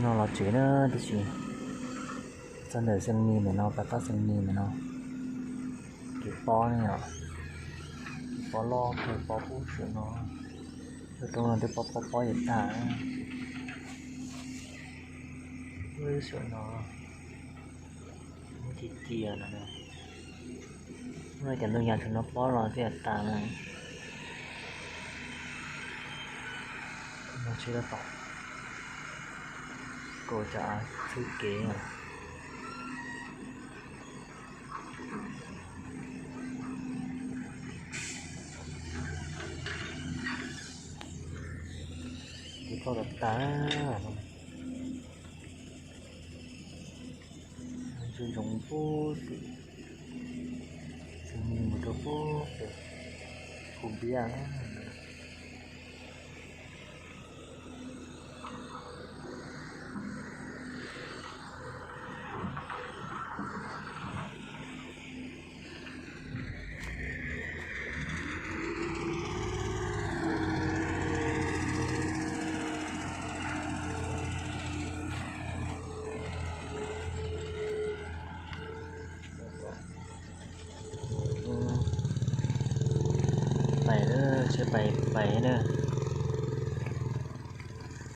No los tsev na, tab sis txog ntawm Xeem Mis ntawm no, pas toj Xeem Mis ntawm no, kev pob ne yom, kev pob loj kawg, pob pub saum no, lub roob no twb pob pob pob yuav tag. Lub saum no, lub ci cia no, cov ntoo yas thaum no pob los twb yuav tas na. No tsheb tab tom kaus cov av txhwb kev. Kev pob tas tas. Ntsoov ntsoov pub tim Xeem Mis mus rau pub pem Phu Npiab. Pais, tsheb pais pais na.